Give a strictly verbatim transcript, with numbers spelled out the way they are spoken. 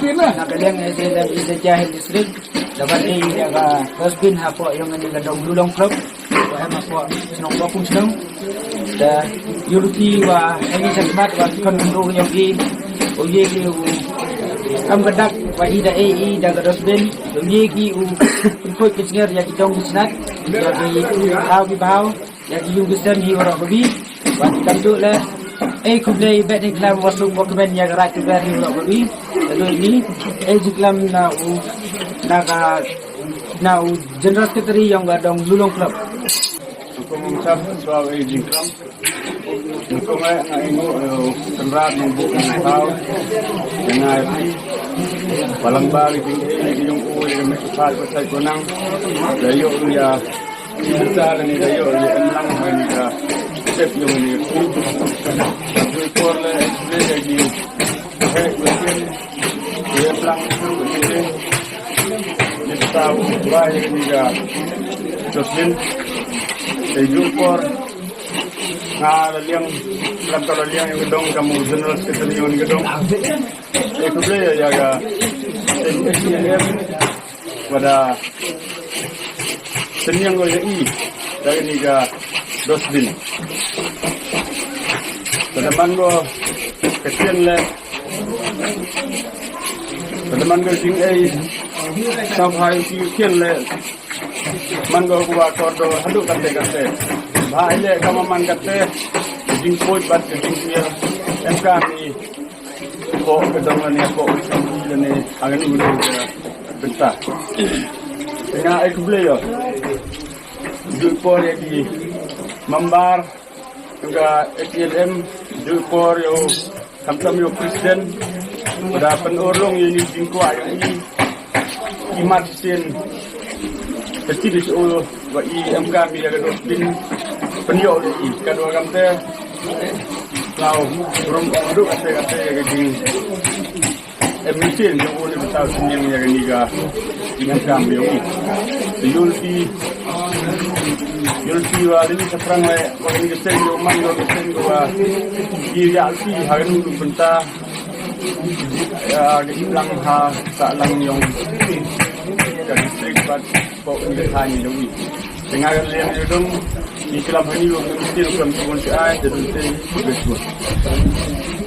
Na ka liang S D L M East Jaintia Hills District, da ban ai ïa ka dustbin hapoh ïong kane ka dong Lulong Club, ba em hapoh shnong Bakung Shnong. Da ïa u lynti wa hynñiew sha khmat wa ki khon khyndew ïong ki, u ïe ki u kam ka dak wa i da ai i da ka dustbin, u ïe ki u pynkhuid pynsngiar ïa ki dong ki snat, ïa ki thaw ki bhaw, ïa ki ïung ki sem hi waroh kabi. Bad kumjuh leh, eh, khublei bad ïa ki klam wa suk wa kmen ïa ka Raid Phillip hi waroh kabi. Te dei ni, eh, jingklam na u, na ka, na u General Secretary ïong ka dong Lulong Club. Suk wa kmen, suk wa, eh, jingklam. Nyngkong eh nga ainguh ïa u Kynrad Nongbuk Nongthaw. Ïa nga ïa phi. Ba lang ba ki jingeh ki jong u ïa ka met ka phad ka sait ka nang. Da ïoh ïa ki bynta lane da ïoh ïa emlang ha kane ka step ïong kane ka pur. Ïa ka por leh explain ïa ki heh ïa ki ïa plang ïa ki bynta u bai ïa kane ka dustbin. Ïa ka por nga la liang, lam ka la liang ïa ka dong, ka mu general secretary ïa ka dong. Eh, khublei ïa ka M H C N M, wa da synñiang ko ïa i da kane ka dustbin. Wa da man ko ka ktien leh, wa da man ko jingeh, sngewbha ïa ki ktien leh. Man ko kuba kordor haduh katte katte. Bha ïaleh kaba man katte. Jingpoi bad ka jingpoi. Em kam i. Ko ka dong lane ko ka dong lane. Angan ulu ka bynta. Nga ai khublei ïa. Jingpoi ïa ki member. Ka H L M, jingpoi ïa u, khamtam ïa u president, da pynurlong ïa ini jingkwah ïa i, i mat sien, pynti di u, wa i em kam ïa ka dustbin, pynïoh ïa i, ka dua kamte, law, rum, duk kate kate ïa ka jing. Em, mynsiem jong u ne bynta synñiang ïa kane ka jingkam jong u. Te ïoh lynti, ïoh lynti wa lynti shaphrang leh wa kane ka seng jong u man jong ka seng jong u wa. Ïa lynti ha kane ka bynta. Ïa ka imlang ha sahlang jong ka district bad pok kane ka thaiñ jong u. Te nga ka liang ïa dong, ïa klam hani wa mynsiem klam sibun shi ai, te dong te, te